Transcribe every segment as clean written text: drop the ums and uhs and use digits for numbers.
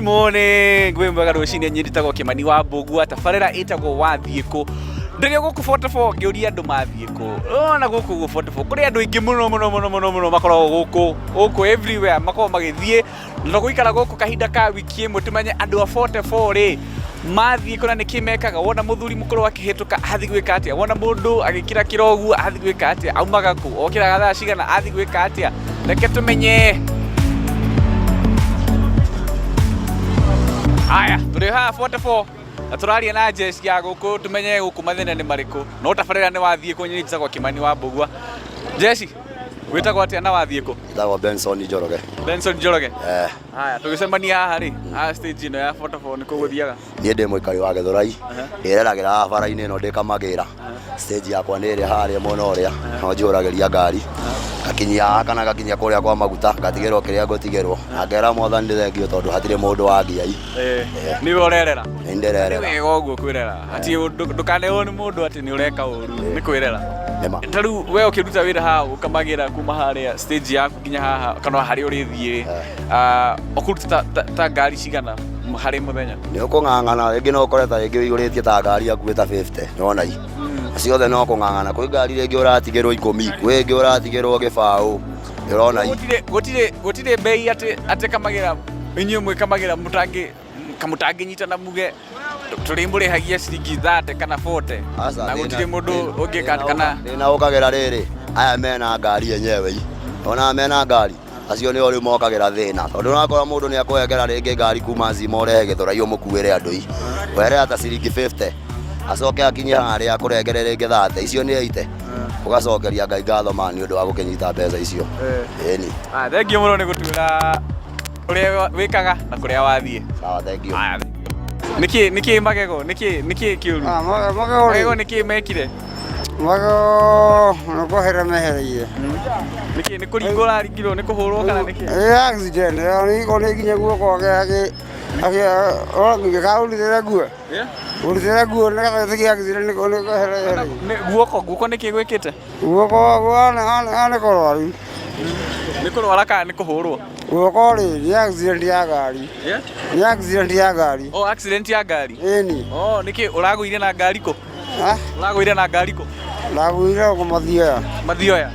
Morning, wĩ mwega rũcinĩ. Niĩ njĩtagwo Kĩmani wa Mbũgua, tabarĩra ĩtagwo Wathiĩ Kũ. Ndĩrĩ gũkũ 44 ngĩũria andũ mathiĩ kũ. Ona gũkũ guo 44 kũrĩ andũ aingĩ mũno mũno mũno mũno mũno makoragwo gũkũ gũkũ everywhere, makoragwo magĩthiĩ na gũikara gũkũ kahinda ka wiki ĩmwe, tũmenye andũ a 44 rĩ mathiĩ kũ na nĩkĩ mekaga. Wona mũthuri mũkũrũ akĩhĩtũka athiĩ gwĩka atĩa? Wona mũndũ agĩkĩra kĩro ũguo athiĩ gwĩka atĩa? Aumaga kũ? Okĩraga thaa cigana? Athiĩ gwĩka atĩa? Reke tũmenye. Haya, tũrĩ haha 44 na tũraria na jeshi ya gũkũ tũmenye gũkũ mathĩna nĩ marĩkũ. No tabarĩra nĩ wathiĩ kũ? Niĩ njĩtagwo Kĩmani wa Mbũgua. Jeshi, wĩtagwo atĩa na wathiĩ kũ? Njĩtagwo Benson Njoroge. Benson Njoroge. Eh. Haya, tũgĩcemania haha rĩ, haha stage ĩno ya 44 nĩ kũ gũthiaga? Niĩ ndĩ mũikari wa Gĩthũrai, ndĩreragĩra haha bara-inĩ ĩno ndĩ kamagĩra. Stage yakwa nĩ ĩrĩa harĩa mwena ũrĩa, no njihũragĩria ngari. Ngakinyia haha kana ngakinyia kũrĩa kwa maguta, ngatigĩrwo kĩrĩa ngũtigĩrwo. Na ngera Mwathani nĩ thengiũ tondũ hatirĩ mũndũ wangia i. Nĩwe ũrerera? Nĩ ndĩrerera. Nĩ wega ũguo kwĩrera. Atĩ ndũkanerwo nĩ mũndũ atĩ nĩ ũreka ũru, nĩ kwĩrera. Nĩma. Ta rĩu we ũkĩruta wĩra haha ũkamagĩra kuma harĩa stage yaku nginya haha kana harĩa ũrĩthiĩ, ũkũruta ta ngari cigana harĩ mũthenya? Nĩ ũkũng'ang'ana, rĩngĩ no ũkore ta rĩngĩ ũiyũrĩtie ta ngari hakuhĩ ta 50, nĩwona i. Ciothe no kũng'ang'ana, kwĩ ngari rĩngĩ ũratigĩrwo ikũmi, kwĩ ĩngĩ ũratigĩrwo gĩbaũ, nĩũrona i. Gũtirĩ mbei atĩ kamagĩra inyuĩ mwĩ kamagĩra mũtangĩ kamũtangĩnyitana muge tũrĩmũrĩhagia ciringi 30 kana 40 Aca, na thĩna- gũtirĩ mũndũ ũngĩka thĩna kana thĩna ũkagĩra rĩrĩ, aya mena ngari enyewe i, ona mena ngari acio nĩo rĩu mokagĩra thĩna, tondũ ũrakora mũndũ nĩ akũhengera rĩngĩ ngari kuma Zima ũrehe Gĩthũrai ũmũkuĩre andũ i, were ta ciringi 50 acoke akinye harĩa akũrengere rĩngĩ 30, icio nĩ 80, ũgacokeria Ngai ngatho ma nĩ ũndũ wa gũkĩnyita mbeca icio. Ĩni. Ah, thengiũ mũno nĩ gũtwĩra ũrĩa wĩkaga na kũrĩa wathiĩ. Sawa, thank you. Haya, nĩkĩ magego nĩkĩ kĩũru? Ah, magego Magego rĩ, nĩkĩ mekire? Magego nĩ kweherera mehereire. Nĩkĩ, nĩ kũringwo ũraringirwo, nĩ kũhũrwo kana nĩkĩ? Ĩ accident, ĩyo nĩ nĩ nginya guoko kaũrutĩre nguo. Yeah? Ũrutĩre nguo nĩgetha ĩthiĩ accident nĩ kweherera yehereire. Nĩ guoko nĩkĩ gwĩkĩte? Guoko nĩ kũrwaru. Nĩ kũrwara kana nĩ kũhũrwo? Guoko rĩ, nĩ accident ya ngari. Yeah? Nĩ accident ya ngari. Oh, accident ya ngari. Ĩni. Oh, nĩkĩ ũragũire na ngari kũ? Ah, Ũragũire na ngari kũ? Ndagũire gũkũ Mathioya. Mathioya.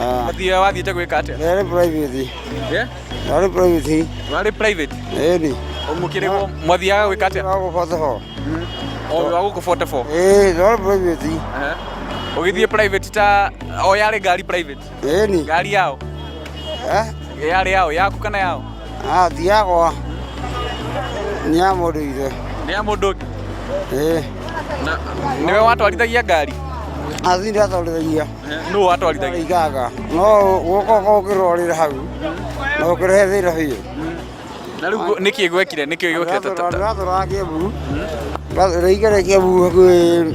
Ah, Mathioya wathiĩte gwĩka atĩa? Ndarĩ private. Yeah? Ndarĩ private. Warĩ private. Ĩni. Mũkĩrĩgwo mwathiaga gwĩka atĩa? Wa gũkũ 44. O wa gũkũ 44. Ĩĩ, ndarĩ private. Ehe. Ũgĩthiĩ private ta o yarĩ ngari private. Ĩni. Ngari yao. Eh? Yarĩ yao, yaku kana yao? Ah, ti yakwa. Nĩ ya mũndũ ithe. Nĩ ya mũndũ ũngĩ. Ĩĩ. Na nĩwe watwarithagia ngari? Athi ndatwarithagia. Nũ watwarithagia? Igaga. No guoko gũkĩrwarĩra hau. Na gũkĩrehe thĩna biũ. Na rĩu nĩkĩ gwekire? Nĩkĩ gwekire? Ndĩratũraga Kĩambu. Ndĩraikara Kĩambu hakuhĩ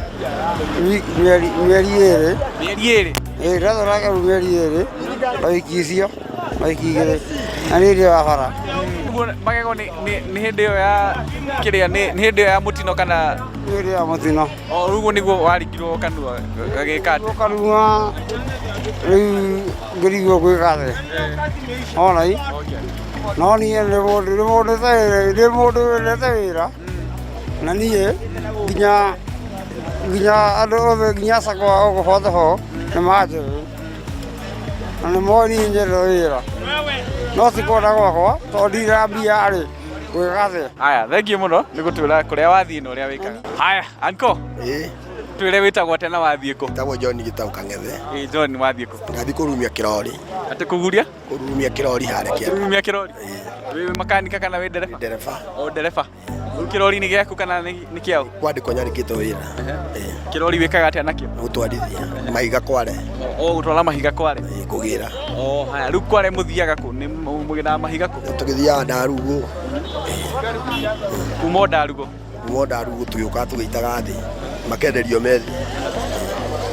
mĩeri ĩrĩ. Mĩeri ĩrĩ? Ĩĩ, ndĩratũraga Kĩambu mĩeri ĩrĩ na wiki icio na wiki igĩrĩ. Na niĩ ndĩ wa bara. Ũguo magego nĩ hĩndĩ ĩyo ya kĩrĩa, nĩ hĩndĩ ĩyo ya mũtino kana? Nĩ hĩndĩ ya mũtino. O rĩu ũguo nĩguo waringirwo kanua gagĩka atĩa? Kanua rĩu ngĩrigwo gwĩka atĩa. Ona i. No niĩ nĩ mũndũ nĩ mũndũ nĩ mũndũ wendete wĩra. Na niĩ nginya nginya andũ othe nginya cakwa gũkũ 44 nĩ manjũĩ. Na nĩ moĩ niĩ nyendete wĩra. No ti kwenda gwakwa tondũ ndirĩ na mbia rĩ, ngwĩka atĩa? Haya, thengiũ mũno nĩ gũtwĩra kũrĩa wathiĩ na ũrĩa wĩkaga. Haya, uncle. Ĩĩ. Twĩre wĩtagwo atĩa na wathiĩ kũ? Njĩtagwo John Gĩtaũ Kang'ethe. Ĩĩ John, wathiĩ kũ? Ndathiĩ kũrurumia kĩrori. Atĩ kũguria? Kũrurumia kĩrori harĩa kĩanda. Kũrurumia kĩrori? Ĩĩ. Wĩ makanika kana wĩ ndereba? Ndereba. O ndereba. Rĩu kĩrori nĩ gĩaku kana nĩ kĩao? Kwandĩkwo nyandĩkĩtwo wĩra. Ĩĩ. Kĩrori wĩkaga atĩa nakĩo? Gũtwarithia mahiga Kware. O gũtwara mahiga Kware? Ĩĩ, kũgĩra. O haya, rĩu Kware mũthiaga kũ? Nĩ mũgĩraga mahiga kũ? Tũgĩthiaga Ndarugu. Kuma o Ndarugu? Kuma o Ndarugu tũgĩũkaga tũgĩitaga thĩ, makenderio me thĩ.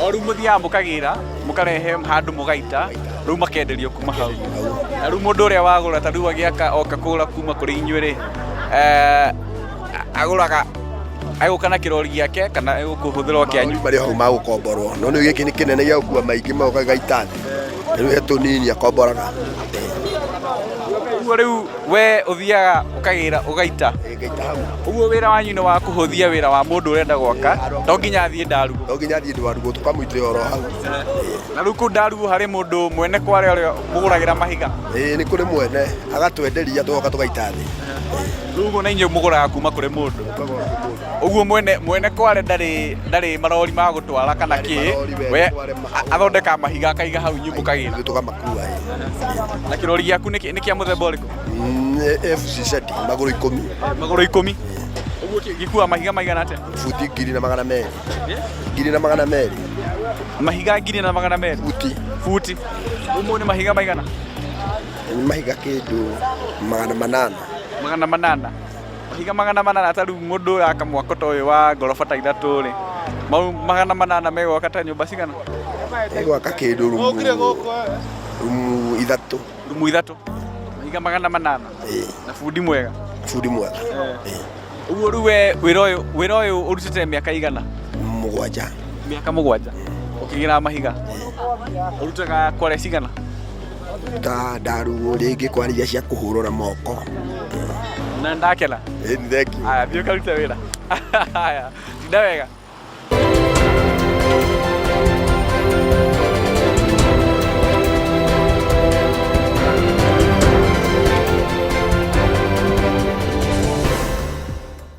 O rĩu mũthiaga mũkagĩra, mũkarehe handũ mũgaita, rĩu makenderio kuma hau. Na rĩu mũndũ ũrĩa wagũra ta rĩu agĩaka oka kũgũra kuma kũrĩ inyuĩ rĩ, agũraga egũka na kĩrori gĩake kana egũkũhũthĩra o kĩanyu? Marĩ hau ma gũkomborwo, no nĩ gĩkĩ nĩ kĩnene gĩa gũkua maingĩ magoka gĩgaita thĩ. Rĩu he tũnini akomboraga. Ũguo rĩu we ũthiaga ũkagĩra ũgaita. Ĩĩ, ngaita hau. Ũguo wĩra wanyu nĩ wa kũhũthia wĩra wa mũndũ ũrenda gwaka, to nginya athiĩ Ndarugu. No nginya athiĩ Ndwarugu, tũkamũitĩra oro hau. Na rĩu kũu Ndarugu harĩ mũndũ mwene kware ũrĩa mũgũragĩra mahiga? Ĩĩ, nĩ kũrĩ mwene, agatwenderia tũgoka tũgaita thĩ. Rĩu ũguo na inyuĩ mũgũraga kuma kũrĩ mũndũ? Tũkagũra kwĩ mũndũ. Ũguo mwene mwene kware ndarĩ ndarĩ marori ma gũtwara kana Ndarĩ kĩ, marori, we we kware ma- athondekaga mahiga akaiga hau inyuĩ mũkagĩra. Ithuĩ tũkamakua, ĩĩ. Na kĩrori gĩaku nĩ kĩa mũthemba ũrĩkũ? FCZ magũrũ ikũmi. Magũrũ ikũmi. Ũguo gĩkuaga mahiga maigana atĩa? Buti 1200. 1200. Mahiga 1200. Buti. Buti. Ũmwe nĩ mahiga maigana? Nĩ mahiga kĩndũ 800. 800. Mahiga 800 ta rĩu mũndũ ũraka mwako ta ũyũ wa ngoroba ta ithatũ rĩ, mau 800 megwaka ta nyũmba cigana? Egwaka kĩndũ rumu ithatũ. Rumu ithatũ. Mahiga 800. Ĩĩ. Na bundi mwega. Bundi mwega. Ĩĩ. Ũguo rĩu we wĩra ũyũ ũrutĩte mĩaka igana? 7. Mĩaka 7. Ũkĩgĩra mahiga. Ũrutaga kware cigana? Ta Ndarugu rĩngĩ kware iria cia kũhũrwo na moko. Na ndakena. Ĩĩ, thank you. Aya, thiĩ ũkarute wĩra. Aya, tinda wega.